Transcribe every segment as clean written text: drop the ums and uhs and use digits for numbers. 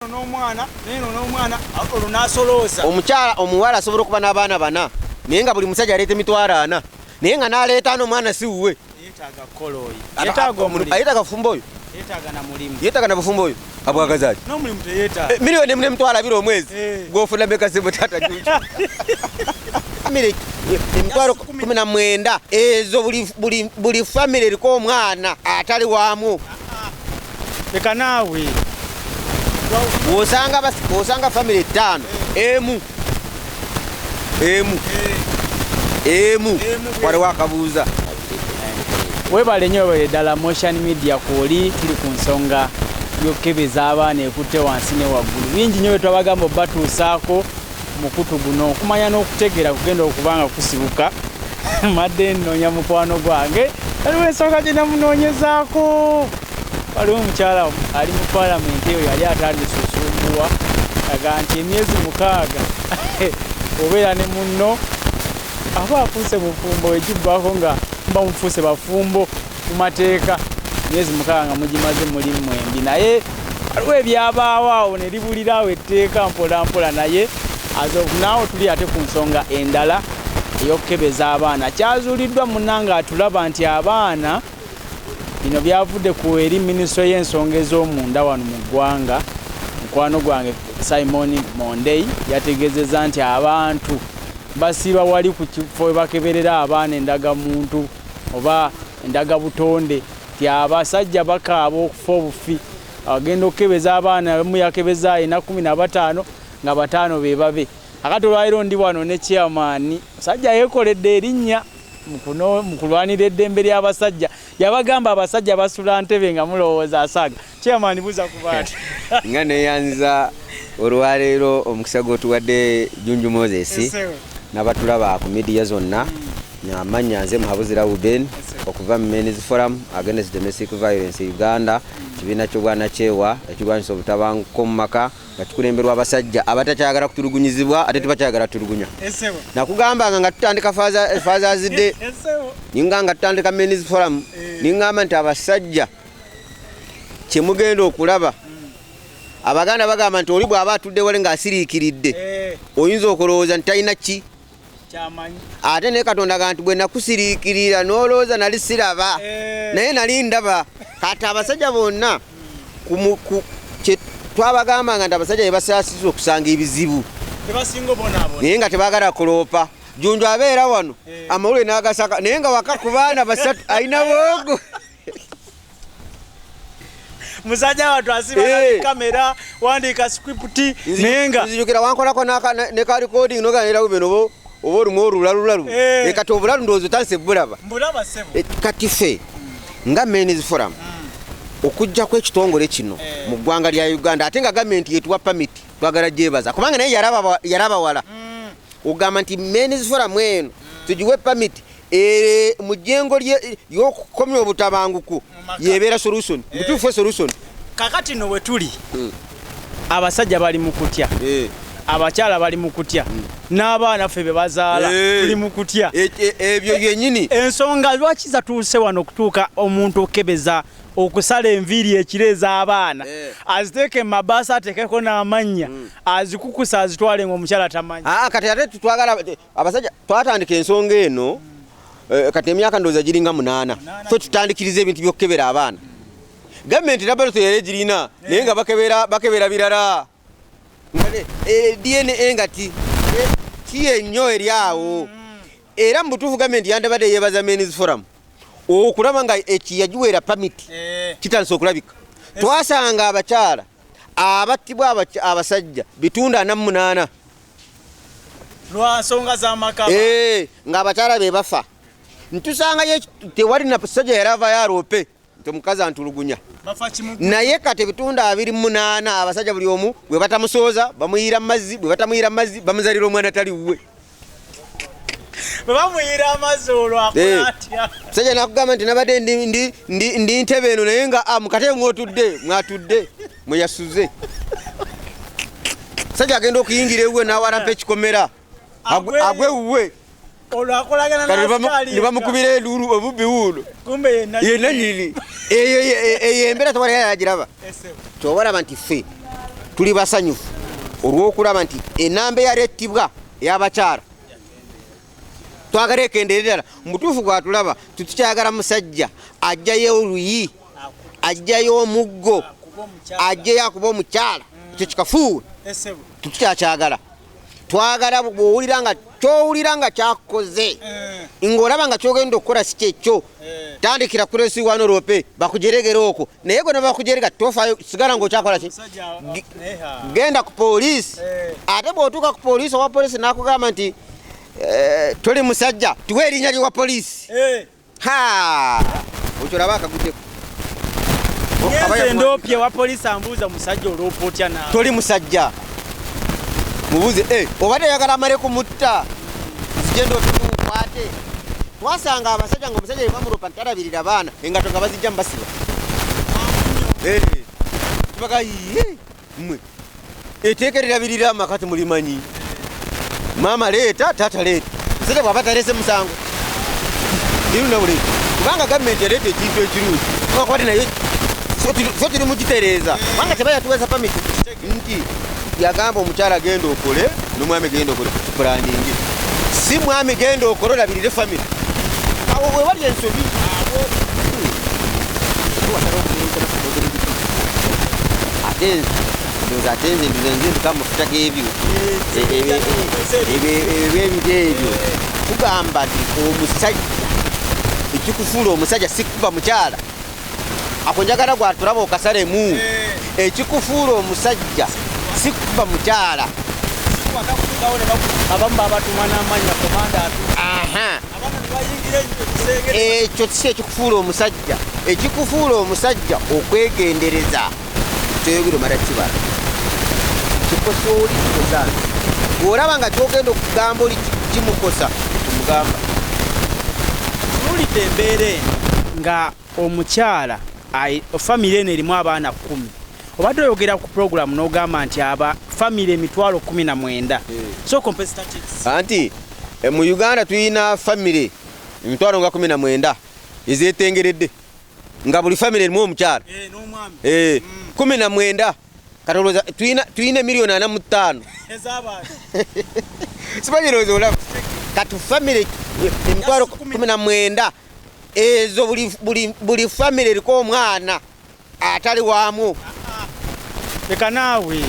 N'omwana neno n'omwana olwo n'asolooza. Omukyala omuwala asobola okuba n'abaana bana, naye nga buli musajja aleeta 400,000, naye nga n'aleeta ano omwana si wuwe. Yeetaaga kukola oyo, yeetaaga omulimu. Yeetaaga bufumbo oyo. Yeetaaga na mulimu. Yeetaaga na bufumbo oyo. Abwagaza ki? N'omulimu teyeetaaga. 1,200,000 omwezi. Gw'ofuna meka sebo taata Juju? Family 190,000 ezo buli family eriko omwana atali waamu. Leka naawe. Bw'osanga family 5, emu. Emu. Emu. Waliwo akabuuza. Weebale nnyo, weebale ddala Motion Media kw'oli, tuli ku nsonga y'okukebeza abaana ekutte wansi ne waggulu. Bingi nnyo bye twabagamba obbatuusaako mukutu guno, okumanya n'okutegeera kugenda okuba nga kusibuka. Mbadde nnoonya mukwano gwange, waliwo ensonga gye namunoonyezaako. Waliwo omukyala ali mu paalamenti eyo yali atandise osumbuwa, aga nti emyezi 6 obeera ne munno aba afuuse mufumbo, ekiggwako nga muba mufuuse bafumbo mu mateeka, emyezi 6 nga mugimaze muli mwembi. Naye waliwo ebyabaawo awo ne libulira awo etteeka mpola mpola, naye as of now tuli ate ku nsonga endala ey'okukebeza abaana. Kyazuuliddwa munnange atulaba nti abaana bino byavudde ku eri minisitule y'ensonga ez'omunda wano mu ggwanga. Mukwano gwange Simon Mondei yategeezezza nti abantu basiiba wali ku kifo we bakeberera abaana endagamuntu oba endagabutonde, nti abasajja bakaaba okufa obufi. Agenda okukebeza abaana, abamu yakebeza alina 15 nga 5 be babe. Akati olwaleero ndi wano ne chairman, musajja yeekoledde erinnya mu kulwanira eddembe ly'abasajja. Yabagamba abasajja basula ntebe nga mulowooza asaaga. Chairman, buuza ku bantu. Nga neeyanza olwaleero omukisa gw'otuwadde Junju Moses n'abatulaba ku media zonna. Amannya nze Muhabuzi Reuben okuva mu Men's Forum Against Domestic Violence Uganda, kibiina ky'obwannakyewa ekirwanyisa obutabanguko mu maka nga kikulemberwa abasajja abatakyagala kutulugunyizibwa ate tebakyagala kutulugunya. Nakugambanga nga tutandika Father's Day, ninga nga tutandika Men's Forum, ningamba nti abasajja kye mugenda okulaba. Abaganda bagamba nti oli bw'aba atudde wale ng'asiriikiridde, oyinza okulowooza nti talina ki ate naye Katonda agamba nti bwe nakusiriikirira n'olowooza nali siraba, naye nali ndaba. Kati abasajja bonna kye twabagambanga nti abasajja be basaasiza okusanga ebizibu, naye nga tebaagala kuloopa. Junju abeera wano amawulire n'agasaka, naye nga waka ku baana 3 alina bwogo. Musajja wattu asiba na kamera, wandiika script, naye nga nzijukira wankolako ne ka recording n'oganira bino oba olumu olulalulalu. Kati obulalu ndowooza otandise bulaba. Mbulaba ssebo. Kati ffe nga Men's Forum okujjako ekitongole kino mu ggwanga lya Uganda, ate nga gavumenti yetuwa permit, twagala gyebaza kubanga naye yaraba wala. Ogamba nti Men's Forum eno tugiwe permit mu jjengo ly'okukomya obutabanguko yebeera solution. Butuufu solution. Kakati nno we tuli, abasajja bali mu kutya, abakyala bali mu kutya, n'abaana ffe be bazaala tuli mu kutya. Ebyo byennyini. Ensonga lwaki zatuuse wano okutuuka omuntu okukebeza okusala enviiri ekiro ez'abaana, aziteeke mu mabaasa, ateekeko n'amannya, azikukusa azitwale ng'omukyala tamanyi. Kati ate twagala abasajja twatandika ensonga eno, kati emyaka ndowooza giringa 8. Ffe tutandikiriza ebintu by'okukebera abaana. Gavumenti laboratory yali egirina, naye nga bakebera birala. DNA nga ti ennyo eri awo. Era mu butuufu gavumenti yandibadde yeebaza Men's Forum okulaba nga eki yagiweera permit kitandise okulabika. Twasanga abakyala abattibwa abasajja bitundu 48. Lwa nsonga z'amaka. Ng'abakyala be bafa. Ntusangayo tewali na musajja yali avayo aloope nti omukazi antulugunya. Naye kati ebitundu 28 abasajja buli omu bwe batamusooza bamuyiira mu mazzi, bwe batamuyira mu mazzi bamuzalira omwana tali wuwe. Bwe bamuyira amazzi olwo akola atya? Musajja nakugamba nti nabadde ndi ntebe eno naye nga mu katebe mwotudde, mwatudde, mwe yasuze. Musajja agenda okuyingira ewuwe n'awalampa ekikomera. Agwe wuwe. Olwo akolagana Kati n'asikaali ne bamukubira enduulu obubbi wuuno. Kumbe yenna Yenna nnyini. Eyo embeera tewali yali agiraba. Ky'oba olaba nti ffe Tuli basanyufu olw'okulaba nti enamba eyaleetibwa ey'abakyala twagala ekendere ddala. Mubutuufu gwatulaba tetukyagala musajja ajjayo oluyi, ajjayo omuggo, ajjayo akuba omukyala. Ekyo kikafuuwe, tetukyakyagala. Twagala bw'owulira nga kyowulira nga kyakukoze, ng'olaba nga kyogenda okukola si kyekyo, tandikira kuresi wano rope bakujeregere okwo. Naye gwe nebakujerega tofaayo, sigala ng'okyakola ki, genda ku poliisi. Ate bw'otuuka ku poliisi, owa poliisi n'akugamba nti toli musajja, tuwe erinnya lyowa poliisi. Ha, okyolaba akaguddeko. Ngenze ndoopye wa poliisi ambuuza musajja oloopa otya naawe? Toli musajja, mubuuze obadde oyagala amale kumutta, nzije ndoope mukwate. Twasanga abasajja nga omusajja yebamulopa ntalabirira baana, engato nga bazijja mubasiba. Tubaga iye mmwe etteeka erirabirira amaka temulimanyi. Maama leeta, taata leeta. Musajja bw'aba taleese musango irunabule, kubanga gavumenti yaleeta ekintu ekirungi, kubate naye ffe tuli mugitereeza, kubanga teba yatuweza pamiti nti yagamba omukyala genda okole n'omwami genda okole tupulaninge, si mwami genda okole olabirire famire. Awo we wali ensobi. Ate ndowooza ate nze nduze nze nduka amafuta g'ebyo ebyo ebyo tugamba nti omusajja ekikufuula omusajja si kuba mukyala. Ako njagala gwatulaba okasalemu. Ekikufuula omusajja si kuba mukyala. Abamu babatuma n'amanya komanda atu. Ekyo si ekikufuula omusajja. Ekikufuula omusajja okwegendereza kyoyogera omala kibala kikosa oli, kikosa nze. Bw'olaba nga kyogenda okugamba oli kimukosa, tumugamba. Tunuulidde embeera eno nga omukyala famire eno erimu abaana 10. Obadde oyogera ku puroguramu n'ogamba nti aba famire emitwalo 19. So compare statistics. Anti mu Uganda tulina famire emitwalo nga 19 ezeetengeredde, nga buli famire erimu omukyala n'omwami. 19. Kati olowooza tulina miliyoni 45 simanyi, lowooza olaba kati famire emitwalo 19 ezo buli famire eriko omwana atali waamu. Leka naawe.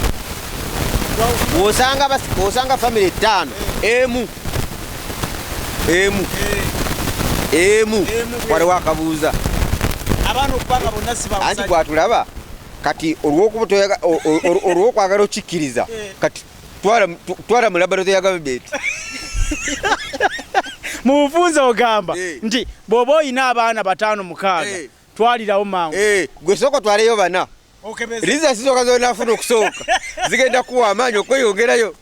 Bw'osanga famire 5 emu emu emu waliwo akabuuza abaana okubanga bonna si ba. Anti gwatulaba kati olw'okwagala okikkiriza, kati twala mu laboratory ya gavumenti. Mu bufunze ogamba nti bw'oba olina abaana 5 6 twalirawo mangu. Gwe sooka otwaleyo 4, results zooka zonaafuna okusooka zigenda kuwa amaanyi okweyongerayo.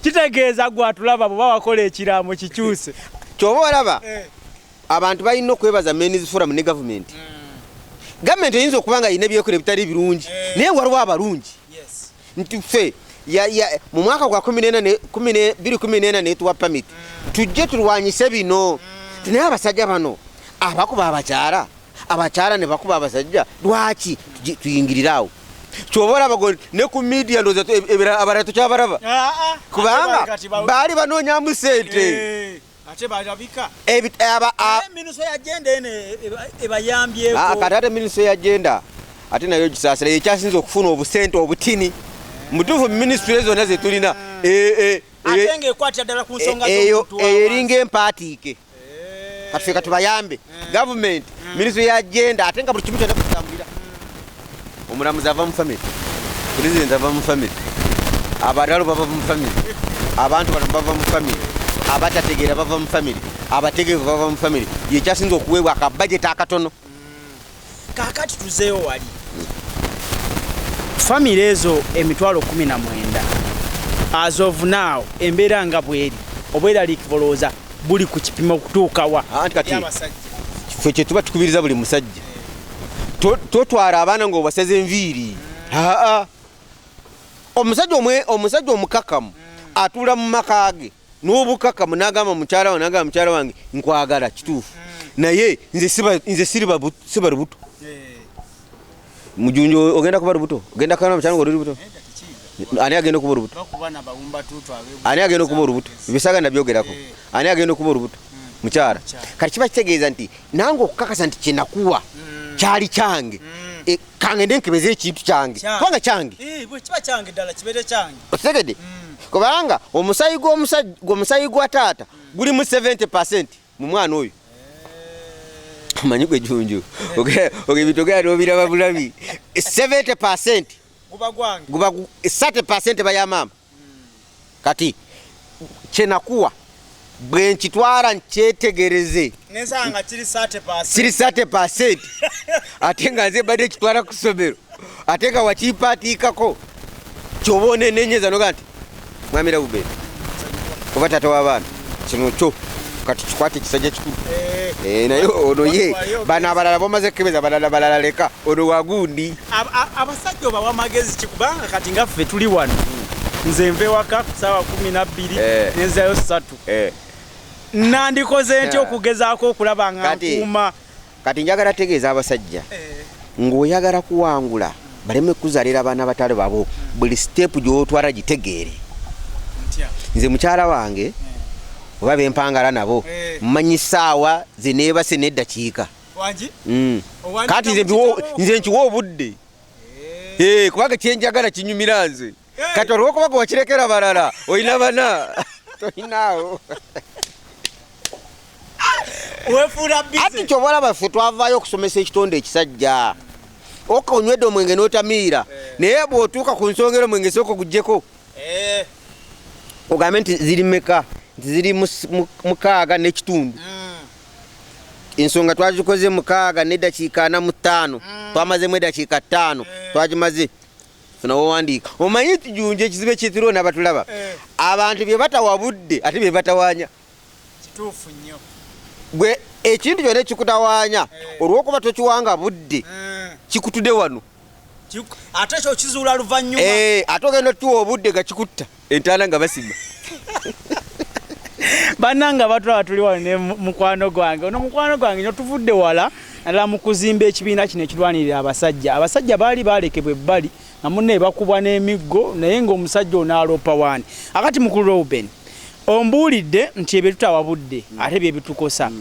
Kitegeeza gwatulaba bw'oba wakola ekiraamo kikyuse. Ky'oba olaba abantu balina okwebaza Men's Forum ne gavumenti. Gavumenti eyinza okuba nga erina ebyekola ebitali birungi, naye waliwo abalungi nti ffe mu mwaka gwa 2014 netuwa pamiti tujje tulwanyise bino. Naye abasajja bano abakuba abakyala, abakyala ne bakuba abasajja, lwaki tuyingirire awo? Ky'oba olaba ne ku media ndowooza abalala tukyabalaba, kubanga baali banoonyamu ssente. Ate balabika. Minisitule ya gender eno ebayambyeko. Kati ate minisitule ya gender ate nayo gisaasira, ekyasinze okufuna obusente obutini mutuufu minisitule zonna zetulina. Ate ng'ekwatira ddala ku nsonga eyo eringa empaatiike. Kati ffe katubayambe gavumenti, minisitule ya gender, ate nga buli kimu kyonna kutambulira. Omulamuzi ava mu famire, pulezidenti ava mu famire, abalalo bava mu famire, abantu bano bava mu famire, abatategeera bava mu famire, abategeevu bava mu famire. Yekyasinza okuweebwa akabajeti akatono. Kaakati tuzeewo wali famire ezo emitwalo 19 as of now embeera nga bweri, obweraliikivu olowooza buli ku kipimo okutuukawa? Anti kati ffe kye tuba tukubiriza buli musajja, totwala abaana ng'obasaza enviiri. Aa, omusajja omukakamu atuula mu maka ge n'obukakamu n'agamba mukyala wange, n'agamba mukyala wange nkwagala kituufu, naye nze siba lubuto. Mujunjo ogenda kuba lubuto, ogenda kana mukyala ng'oli lubuto. Ani agenda okuba olubuto? Ani agenda okuba olubuto? Bisaga nabyogerako. Ani agenda okuba olubuto? Mukyala. Kati kiba kitegeeza nti nange okukakasa nti kyenakuwa kyali kyange, kangende nkebeze ekintu kyange, kubanga kyange. Okitegedde? Kubanga omusayi gw'omusajja, gwa taata guli mu 70% mu mwana oyo. Omanyi gwe Junju, ebintu ogera n'obiraba bulabi. 70% guba guba 30% baya maama. Kati kyenakuwa bwe nkitwala nkyetegereze nensanga kiri 30%, kiri 30%, ate nga nze mbadde kitwala ku ssomero, ate nga wakimpaatiikako, kyoba onenenyeza noga nti mwami Lawuben oba taata w'abaana, kino kyo kati kikwate ekisajja kikulu. Naye ono ye bano abalala bamaze kukebeza, balala balala, leka ono wagundi. Abasajja obawa magezi ki? Kubanga kati nga ffe tuli wano, nze nva ewaka ku saawa 12 nenzayo 3. Nandikoze ntya okugezaako okulaba nga nkuuma? Kati njagala tegeeza abasajja, ng'oyagala kuwangula baleme kuzaalira abaana batali babo, buli step gy'otwala gitegeere. Nze mukyala wange oba bempangala nabo, mmanyi saawa zeneebase n'eddakiika. Kati nze nkiwa obudde, kubanga kyenjagala kinyumira nze. Kati olwokuba gwe wakirekera balala, olina bana tolinaawo. Wefuula busy. Ati kyoba olaba ffe twavaayo okusomesa ekitonde ekisajja. Oka onywedde omwenge n'otamiira, naye bw'otuuka ku nsonga era omwenge sooka oguggyeko, ogambe nti ziri meka, nti ziri 6:30. Ensonga twagikoze 6:45, twamazemu eddakiika 5, twagimaze funa wowandiika. Omanyi nti Junju ekizibu ekyetiriwo n'abatulaba, abantu bye batawa budde ate bye batawaanya. Kituufu nnyo. Gwe ekintu kyonna ekikutawaanya, olw'okuba tokiwanga budde, kikutudde wano. Ate kyo kizuula luvannyuma. Ate ogenda otuwa obudde nga kikutta entaana nga basima. Bannanga batulaba, tuli wano ne mukwano gwange ono, mukwano gwange nyo, tuvudde wala naddala mu kuzimba ekibiina kino ekirwanirira abasajja. Abasajja baali balekebwa ebbali nga munne bakubwa n'emiggo, naye ng'omusajja ono aloopa waani. Akati mukulu Reuben, ombuulidde nti ebyo tutawa budde ate bye bitukosa.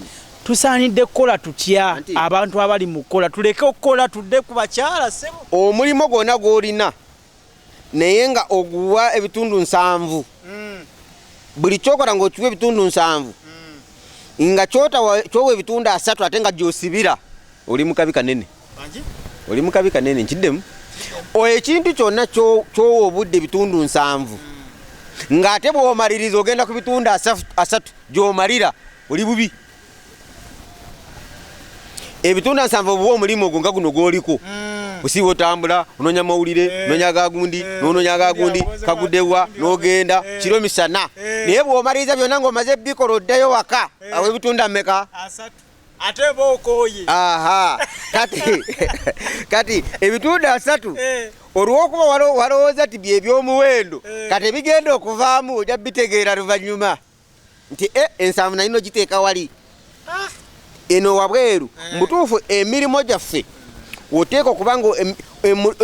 Tusaanidde kukola tutya? Abantu abali mu kukola, tuleke okukola tudde ku bakyala, ssebo? Omulimu gwonna gw'olina, naye nga oguwa ebitundu 70, buli kyokola ng'okiwa ebitundu 70, nga kyowa ebitundu 30, ate nga gy'osibira, oli mu kabi kanene. Oli mu kabi kanene. Nkiddemu, ekintu kyonna kyowa obudde ebitundu 70, ng'ate bw'omaliriza ogenda ku bitundu 30 gy'omalira, oli bubi. Ebitundu 70 obuwa omulimu ogwo nga guno gw'oliko, osiiba otambula onoonya mawulire, noonya gagundi, n'onoonya gagundi kaguddewa, n'ogenda kiro misana. Naye bw'omaliriza byonna ng'omaze bikola, oddayo waka, awo ebitundu mmeka? Ate bookooye. Aha, kati ebitundu 30, olw'okuba walowooza nti bye by'omuwendo, kati ebigenda okuvaamu ojja bitegeera luvannyuma nti 70 nalina ogiteeka wali eno wabweru. Mubutuufu emirimu gyaffe oteeka okuba nga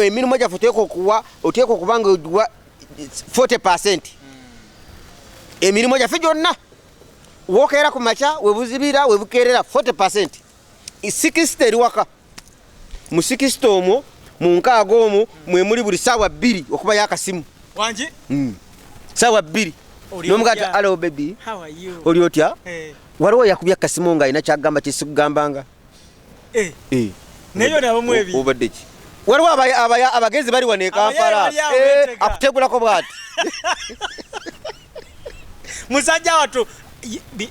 emirimu gyaffe oteeka okuwa, oteeka okuba nga ogiwa 40%. Emirimu gyaffe gyonna, wokeera ku makya, webuzibira, webukeerera, 40%, 60 eri waka. Mu 60 omwo, mu 60 omwo mwemuli buli saawa 2 okubayo akasimu. Wangi? Saawa 2. Oli Nomuga nti, otya? "Hello baby." How are you? "Oli otya?" Waliwo yakubya akasimu nga alina kyagamba kyesikugambanga. Naye nabamu ebi. Obadde ki? Waliwo abagenzi bali wano e Kampala. Bali awo beetega. Akutegulako bwati. Musajja wattu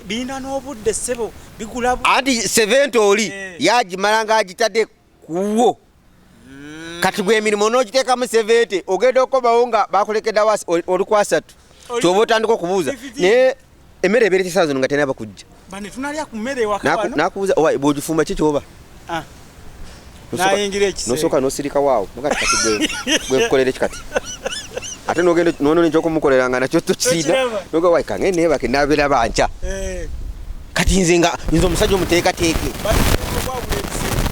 birina n'obudde, ssebo, bigula Anti 70 oli yagimala ng'agitadde kuwo. Kati gwe emirimu onoogiteekamu 70, ogenda okukomawo nga bakulekedde oli ku 30. Kyoba otandika okubuuza, 15. Naye emmere ebeera ekisaa zino nga tenaba kujja. Bane tunalya ku mmere ewaka wano. Nakubuuza, owa bw'ogifumba ki kyoba? Ah. Nayingira ekisenge. Nosooka n'osirika waawo nogati kati gwe nkukolera eki kati? Ate nogenda nonona ekyokumukolera nga nakyo tokiina. Tokiraba. Noga wayi kange neebake nabeeraba nkya. Kati nze nga nze omusajja omuteekateeke, Okwawula ebisenge.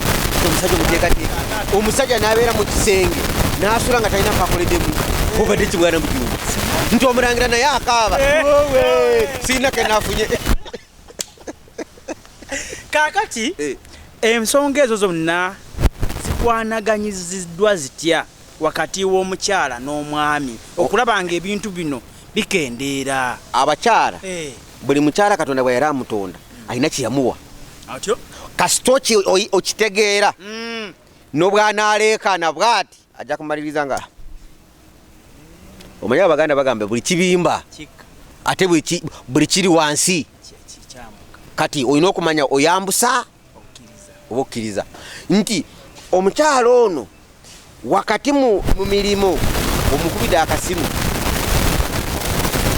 omusajja omuteekateeke, omusajja n'abeera mu kisenge n'asula nga talina kakoleddemu. Obadde kibwana mujumba nti omulangira naye akaaba, wowe sirina kenafunye. Kaakati ensonga ezo zonna zikwanaganyiziddwa zitya wakati w'omukyala n'omwami okulaba nga ebintu bino bikendeera? Abakyala, buli mukyala Katonda bwe yali amutonda alina kyeyamuwa. Atyo. Kasita okitegeera, n'obwanaaleekaana bwati ajja kumaliriza nga omanyi Abaganda bagamba buli kibimba Kika. Ate buli kiri wansi Kyambuka. Kati olina okumanya oyambusa okkiriza oba okkiriza nti omukyalo ono wakati mu mirimu omukubidde akasimu,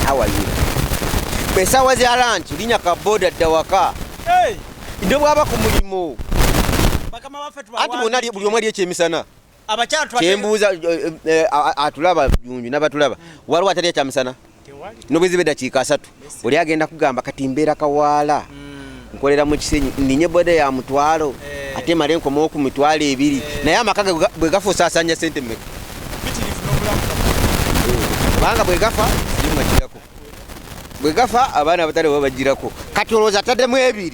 "How are you?" Esaawa za lunch linya kaboda dda waka. Ne bwaba ku mulimu Bakama baffe. Anti bonna buli omu ali ekyemisana. Abakyala. Kyembuuza atulaba Junju n'abatulaba, waliwo atali ekyamisana? Tewali. Nobweziba eddakiika 30, oli agenda kugamba kati mbeera Kawaala, nkolera mu Kisenyi, ninye boda ya 500, ate male nkomawo ku 20,000. Naye amaka ge bwe gafa osaasanya sente mmeka? Bitirivu n'obulamu. Kubanga bwe gafa sirimu agirako, bwe gafa abaana abatali baba bagirako. Kati olowooza ataddemu 2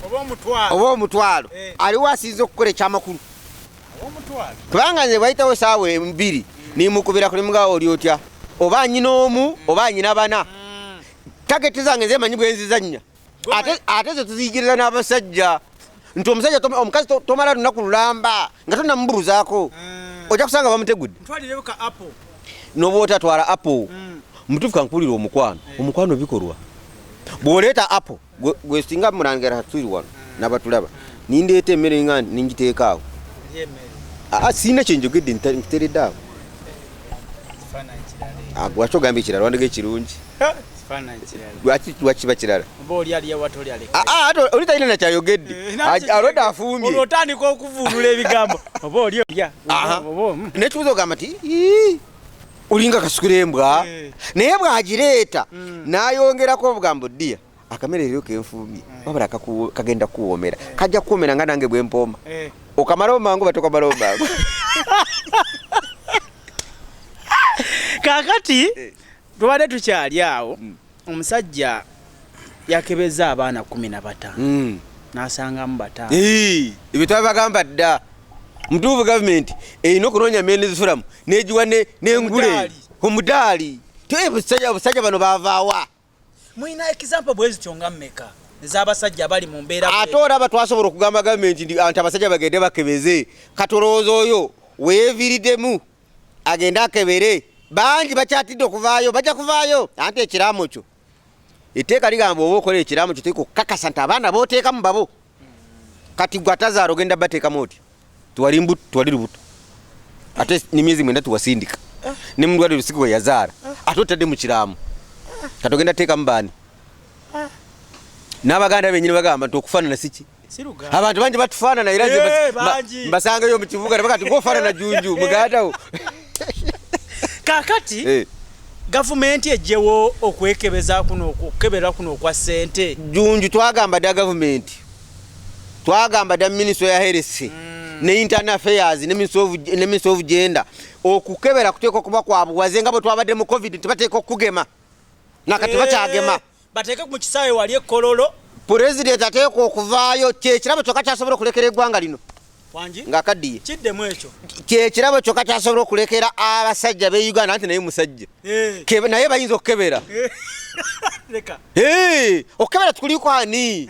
Oba 500 oba 500, aliwo asinza okukola ekyamakulu? Oba 500. Kubanga nze bwayitawo esaawa 2 nimukubira kuli mugawo, oli otya, oba nyina omu oba nyina bana. Target zange nze manyi bwenzizannya, ate ze tuziyigiriza n'abasajja nti omusajja omukazi tomala lunaku lulamba nga tonamubuuzaako, ojja kusanga bamutegudde. Ntwalireyo ka apple. Noba otatwala apple, mutuufu kankuwulira omukwano, omukwano bikolwa. Bw'oleeta apple, gwe singa mulangira tuli wano n'abatulaba, nindeeta emmere nga ningiteeka awo. Eri emmere. Aa, sirina kyenjogedde, nteredde awo. Kifaananyi kirala. Ah, lwaki ogamba ekirala? Wandega ekirungi. Kifaananyi kirala. Lwaki kiba kirala? Oba oli aliya wata oli aleka. Ah, ah, ate oli talina nakyayogedde, alodde afumbye. Olwo otandika okuvuunula ebigambo, oba oli olya oba Nekibuuza ogamba nti, "Ii, olinga kasukulembwa." Naye bw'agireeta n'ayongerako obugambo, "Ddiya, akamere eryo kenfumbye wabula kagenda kuwoomera, kajja kuwoomera nga nange bwe mpooma." Okamalawo mangu, batokamalawo mangu. Kaakati tubadde tukyali awo, omusajja yakebeza abaana 15 n'asangamu 5. Ebyo twabagamba dda. Mutuufu, gavumenti erina okunoonya men's forum negiwa n'engule. Omudaali. Omudaali. Busajja bano bavaawa? Mulina example bwe zityo nga mmeka ez'abasajja abali mu mbeera Ate olaba twasobola okugamba gavumenti nti abasajja bagende bakebeze. Kati olowooza oyo weeviiriddemu agende akebere, bangi bakyatidde okuvaayo, bajja kuvaayo. Anti ekiraamo kyo, etteeka ligamba oba okola ekiraamo kyo teeka okukakasa nti abaana booteekamu babo. Kati gwe atazaala ogenda bateekamu otya? Tiwali mbuto, tiwali lubuto, ate nemyezi 9 tiwasindika ne mulwadde lusiki we yazaala, ate otadde mu kiraamo, kati ogenda teekamu baani? N'Abaganda benyini bagamba nti okufaanana siki Si luganda. Abantu bangi batufaanana era nze Bangi. mbasangayo mu kibuga nebaga ti gofaanana Junju mugandawo. Kaakati gavumenti ejjewo okwekebeza kuno, okukebera kuno okwa ssente? Junju, twagamba dda gavumenti, twagamba dda Ministry ya Health ne Internal Affairs ne Ministry of Gender, okukebera kuteekwa kuba kwa buwaze nga bwe twabadde mu COVID nti bateeka okugema, nakati bakyagema. Bateeke mu kisaawe wali ekololo. Pulezidenti ateekwa okuvaayo, kyekirabo kyokka kyasobola okulekera eggwanga lino Wangi. ng'akaddiye. Kiddemu ekyo. Kyekirabo kyokka kyasobola okulekera abasajja b'e Uganda, nti naye musajja. Naye bayinza okukebera. Leka. Hey, okukebera tukuliko ani?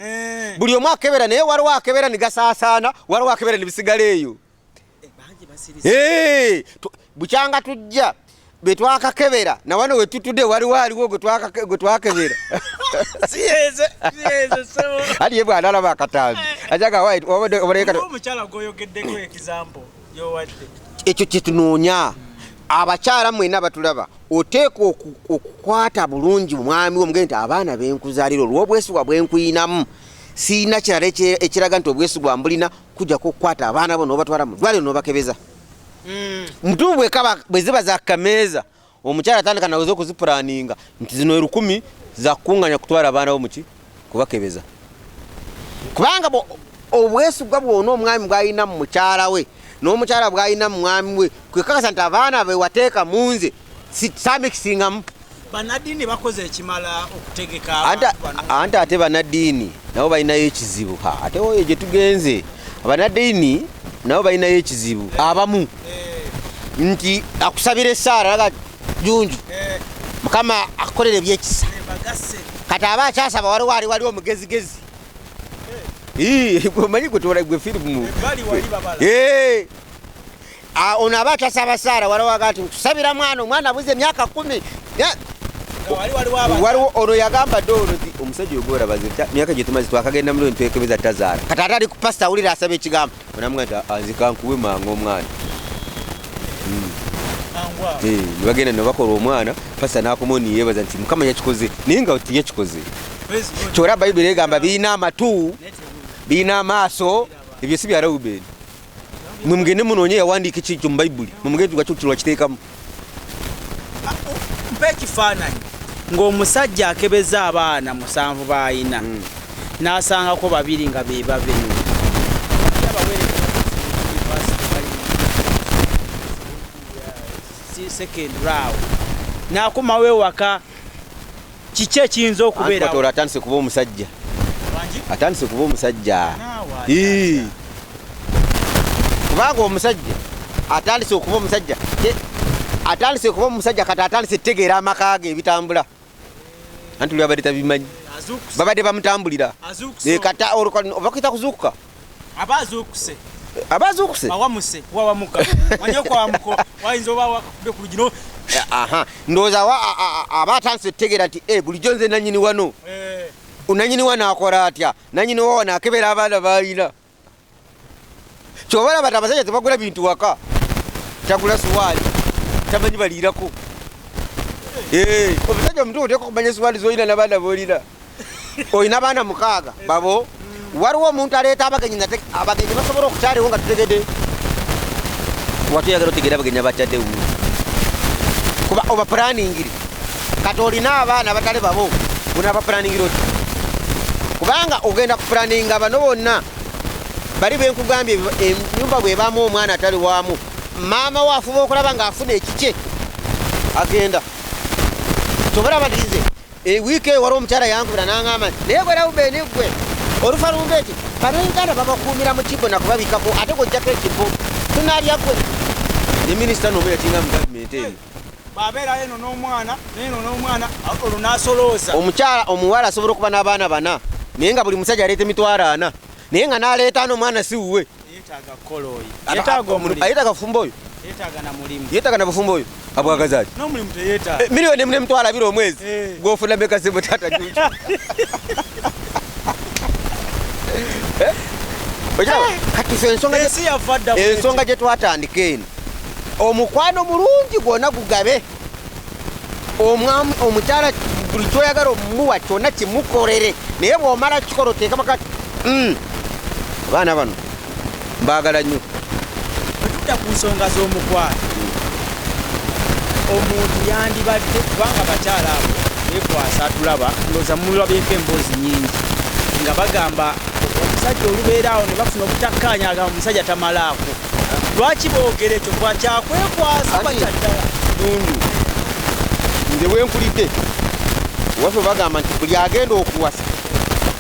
Buli omu akebera, naye waliwo akebera ne gasaasaana, waliwo akebera ne bisigala eyo. Bangi basirise. Hey, bukyanga tujja be twakakebera na wano we tutudde waliwo aliwo gwe twakebera. Siyeze, siyeze sebo. Ali ye bw'analaba akatambi ajaga wabadde Waliwo omukyala gw'oyogeddeko example gy'owadde. Ekyo kyetunoonya. Abakyala mwenna batulaba, oteeka okukwata bulungi omwami wo, omugende nti abaana benkuzaalira olw'obwesigwa bwenkuyinamu, siina kirala ekiraga nti obwesigwa mbulina kujjako okukwata abaana bo n'obatwala mu ddwaliro n'obakebeza. Mutuufu, bwe ziba za kameeza, omukyala atandika naweza okuzipulaninga nti zino 1000 zakunganya kutwala abaana bo muki kubakebeza, kubanga obwesigwa bwona omwami bwalina mu mukyala we n'omukyala bwalina mu mwami we kwekakasa nti abaana be wateeka mu nze Samikisingamu. Bannaddiini bakoze ekimala okutegeka abantu bano? Anti ate bannaddiini nabo balinayo ekizibu. Ate oyo gye tugenze, abannaddiini nabo balinayo ekizibu abamu, nti akusabira essaala laga Junju, Mukama akukolera ebyekisa. Kati aba akyasaba, waliwo ali wali omugezigezi. Omanyi gwe tuwala gwe firimu. Ono aba akyasaba saala, waliwo aga nti nkusabira mwana, omwana abuze emyaka 10. Waliwo ono yagamba dde ono nti omusajja ogworabaze myaka gye tumaze twakagenda muloni twekebeza tazaala. Kati ate ali ku pasita awulira asaba ekigambo, onamugamba nti anzika nkuwe mangu omwana. Nebagenda nebakola omwana, pasita n'akomawo niyeebaza nti Mukama yakikoze, naye nga tiyakikoze. Kyora Bayibuli egamba birina amatu, birina amaaso, ebyo si bya Reuben. Mwe mugende munoonye yawandiika ekyo mu Bayibuli, mwe mugende lwakiteekamu. Mpa ekifaananyi ng'omusajja akebeza abaana 7 b'ayina, n'asangako 2 nga be babe. Second round n'akomawo ewaka, kiki ekiyinza okubeerawo? Atandise kuba omusajja. Atandise kuba omusajja. Kubanga omusajja atandise okuba omusajja, atandise okuba omusajja, kati atandise tegeera amaka ge ebitambula. Anti luli abadde tabimanyi, babadde bamutambulira. Kata obakuyita kuzuukuka. Aba azuukuse. Aba azuukuse. Awamuse, wawamuka. Manyi okwawamuka, wayinza oba wakakubye ku luggi no. Ndowooza aba atandise okutegeera nti bulijjo nze nannyini wano. Nannyini wano akola atya? Nannyini wa wano akebera abaana b'alina. Ky'oba olaba nti abasajja tebagula bintu waka. Tagula suwaali, tamanyi baliirako. Omusajja omutuufu oteekwa okumanya suwaali z'olina n'abaana b'olina. Olina abaana 6 babo. Waliwo omuntu aleeta abagenyi, abagenyi basobola okukyaliwo nga tutegedde. Watuyagala otegeera abagenyi abakyadde wuwo. Kuba oba planingire. Kati olina abaana abatali babo, onaaba planingire oti? Kubanga ogenda kupulaninga bano bonna bali benkugambye, ennyumba bw'ebaamu omwana atali waamu, maama we afuba okulaba ng'afuna ekikye agenda. Ky'obalaba nti nze wiiki eyo waliwo omukyala yankubira n'aŋŋamba nti naye gwe Reuben ggwe olufa lumbe nti bannayuganda babakuumira mu kibbo nakubabikako, ate gw'ojjako ekibbo tunaalya ggwe. Ne minisita n'omu yakinga mu gavumenti eno. Babeerayo eno n'omwana, n'eno n'omwana, olwo n'asolooza. Omukyala omuwala asobola okuba n'abaana 4, naye nga buli musajja aleeta emitwalo 4, naye nga n'aleeta n'omwana si wuwe. Yeetaaga kukola oyo. Yeetaaga omulimu. Yeetaaga kufumba oyo. Yeetaaga na mulimu. Yeetaaga na bufumbo oyo. Abwagaza ki? N'omulimu teyeetaaga. Miliyoni emu n'emitwalo abiri omwezi. Gw'ofuna meka ssebo taata Junju? Okiraba? Kati ffe Ensi yafa dda bw'eti. ensonga gye twatandika eno, omukwano mulungi gwonna gugabe. Omukyala buli ky'oyagala omuwa kyonna kimukolere, naye bw'omala kikola oteeka makati. Abaana bano mbaagala nnyo. Bwe tudda ku nsonga z'omukwano, omuntu yandibadde, kubanga abakyala abo beekwasa, tulaba ndowooza mulabyeko emboozi nnyingi nga bagamba omusajja olubeera awo ne bafuna obutakkaanya, agamba omusajja tamalaako. Lwaki boogera ekyo? Kwa kyakwekwasa Anti, oba kya ddala? Dundu, nze bwe nkulidde waffe bagamba nti buli agenda okuwasa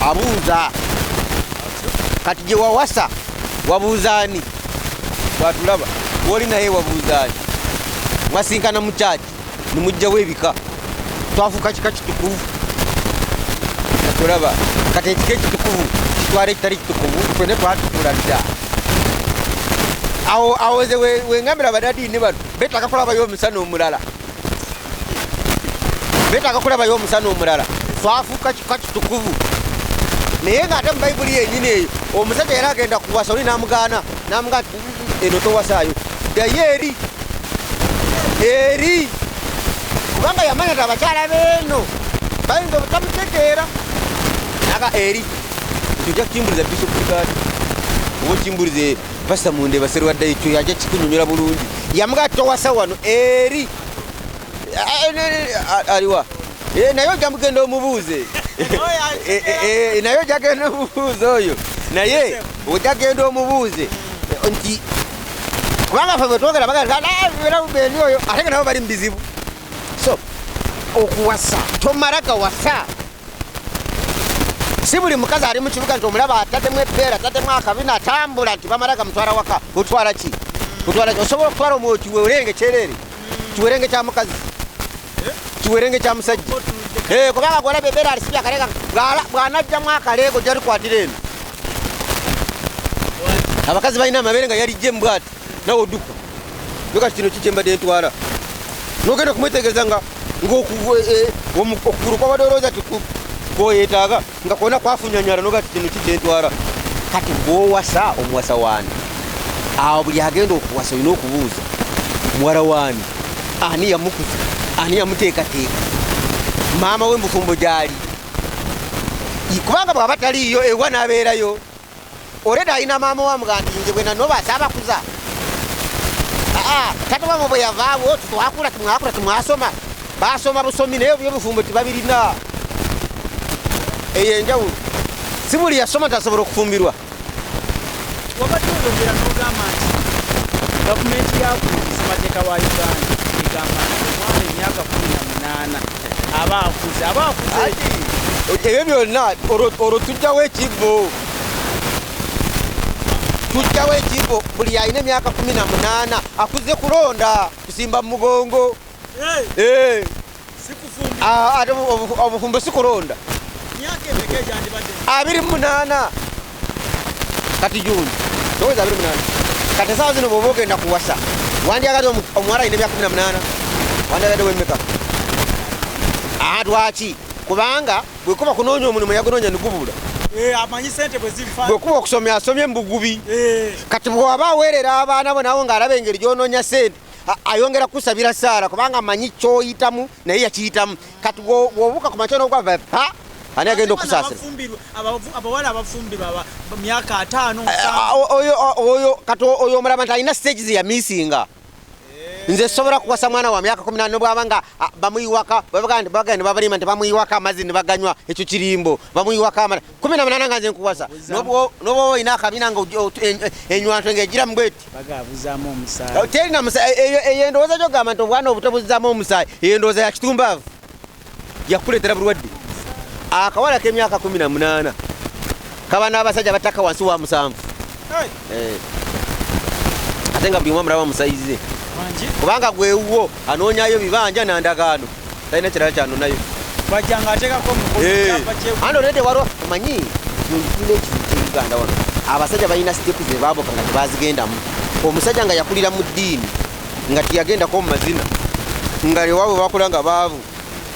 abuuza. Kati gye wawasa wabuuza ani? Bw'atulaba w'oli naye wabuuza ani? Mwasinkana mu kyaki ne mujjawo ebika, twafuuka kika kitukuvu. Katulaba kati ekika ekitukuvu kitwala ekitali kitukuvu, ffenna twatukula dda. Awo, awo nze wengambira bannaddiini bano beetaaga kulabayo omusana omulala, beetaaga kulabayo omusana omulala. Twafuuka kika kitukuvu, naye ng'ate mu Bayibuli yennyini eyo omusajja yali agenda kuwasa oli n'amugaana, n'amugaa nti eno towasaayo, ddayo eri eri, kubanga yamanya nti abakyala b'eno bayinza obutamutegeera. Naga eri ekyo ojja kukimbuliza Bishop Kigaali oba okimbulize Pastor Munde Baserwadda, ekyo yajja kikunyonyola bulungi. Yamugaa towasa wano eri. Aliwa? Naye ojja mugenda omubuuze. Naye ojja genda omubuuze oyo. Naye ojja genda omubuuze nti kubanga ffe bwe twogera bagamba nti, Reuben oyo, ate nga nabo bali mu bizibu. Okuwasa tomala gawasa. Si buli mukazi ali mu kibuga nti omulaba ataddemu ebbeera, ataddemu akabina, atambula nti bamala gamutwala waka. Otwala ki? Otwala ki? Osobola okutwala omwoyo kiwerenge kyereere, kiwerenge kya mukazi, kiwerenge kya musajja. Kubanga gwolaba ebbeera alisibye akalega, bw'anajjamu akaleego jalikwatira eno. Abakazi balina amabeere nga yalijje mbwati, nawe odduka nokati kino kikyembadde ntwala, nogenda okumwetegereza nga okugulu kwabadde olowooza ti kwoyetaaga nga kwona kwafunyanyala, nogati kino kikyentwala. Kati gwowasa omuwasa waani? Awo buli agenda okuwasa olina okubuuza muwala waani, ani yamukuza, ani yamuteekateeka, maama we mubufumbo gyali, kubanga bw'aba taliiyo ewa n'abeerayo oleda alina maama wamuga nti nze bwe nanoba saabakuza. Tata wamwe bwe yavaawo twakula, timwakula, timwasoma, basoma busomi naye ebyobufumbo tebabirina. Eyo enjawulo, si buli yasoma tasobola okufumbirwa. Wabadde oyogera n'ogamba nti gavumenti yakuno, ssemateeka wa Uganda egamba nti omwana emyaka 18 aba akuze, aba akuze. Ebyo byonna olwo tujjawo ekibbo, tujjawo ekibbo. Buli alina emyaka 18 akuze kulonda, kusimba mu mugongo. Ate obufumbo si kulonda. 28 kati Juni toweza 28. Kati esaawa zino bw'oba ogenda kuwasa, wandyagadde omuwala alina emyaka 18? Wandyagadde wemmeka? Lwaki? Kubanga bwekuba kunoonya omulimu yagunoonya negubula, bwekuba okusomya asomye mubugubi. Kati bw'aba aweerera abaana bo nawe ng'alaba engeri gy'onoonya sente, ayongera kusabira saala, kubanga amanyi kyoyitamu naye yakiyitamu. Kati bw'obuuka ku makya n'ogwava pa, ani agenda okusaasira? Abawala abafumbirwa myaka 50. Oyo kati oyo omulaba nti alina stage ze yamisinga. Nze sobola kuwasa mwana wa myaka 18 bwaba nga bamuyiwaka, bagenda babalima nti bamuyiwako amazzi ne baganywa, ekyo kirimbo. Bamuyiwako amazzi 18 nga nze nkuwasa, noba olina akabina nga enywanto ng'egira mu bweti. Bagabuzaamu omusaayi. Terina musaayi. Eyo endowooza gyogamba nti obwana obuto buzzaamu omusaayi, eyo endowooza ya kitumbaavu, yakuleetera bulwadde. Akawala k'emyaka 18 kaba n'abasajja bataka wansi wa 7, ate nga buli omu amulaba musayize, kubanga gwewuwo anoonyayo bibanja nandagaano, talina kirala kyanonayo. Bajjanga ateekako omukono. Andi olwedde waliwo omanyi tulina ekizibu ky'Uganda wano, abasajja balina sitepu ze baabuka nga tebazigendamu. Omusajja nga yakulira mu ddiini, nga teyagendako mu mazina, nga ewaabwe bakula nga baavu,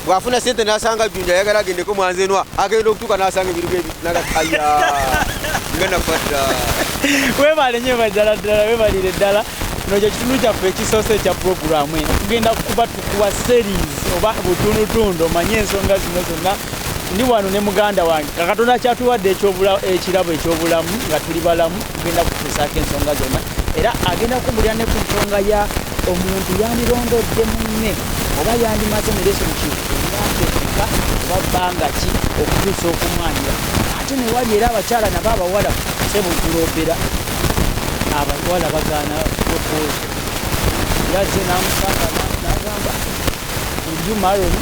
bw'afuna sente n'asanga Jjunja ayagala agendeko mwanzenwa, agenda okutuuka n'asanga ebirimu ebinagaya nga nakwata. Weebale nnyo ddala ddala, weebalire ddala. Kino kye kitundu kyaffe ekisoose ekya puroguraamu eno. Tugenda kuba tukuwa series oba butundutundu omanye ensonga zino zonna. Ndi wano ne muganda wange, Katonda kyatuwadde ekirabo ekyobulamu nga tuli balamu, tugenda kutuusaako ensonga zonna. Era agenda kumbulira ne ku nsonga ya omuntu yandirondodde munne oba yandimaze mu relationship emyaka emeka oba bbanga ki okutuusa okumwanira. Ate ne wali era abakyala nabo abawala sebo ntuloopera abawala bagaana proposal. Yazze n'amusanga n'agamba, "Will you marry me?"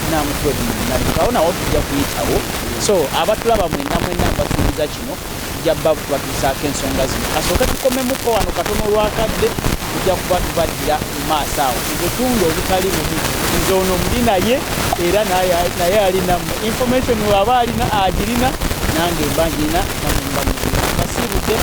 N'amutuwa naddukawo, nawo tujja kuyitawo. So abatulaba mwenna mwenna, mbasuubiza kino, tujja bba batuusaako ensonga zino. Kasooke tukomemuko wano katono olwakadde, tujja kuba tubaddira mu maaso awo mu butundu obutali bumu. Nze ono muli naye era naye alinammwe information, waba alina agirina, nange mba ngirina, namwe mba mugirina. Basiibudde.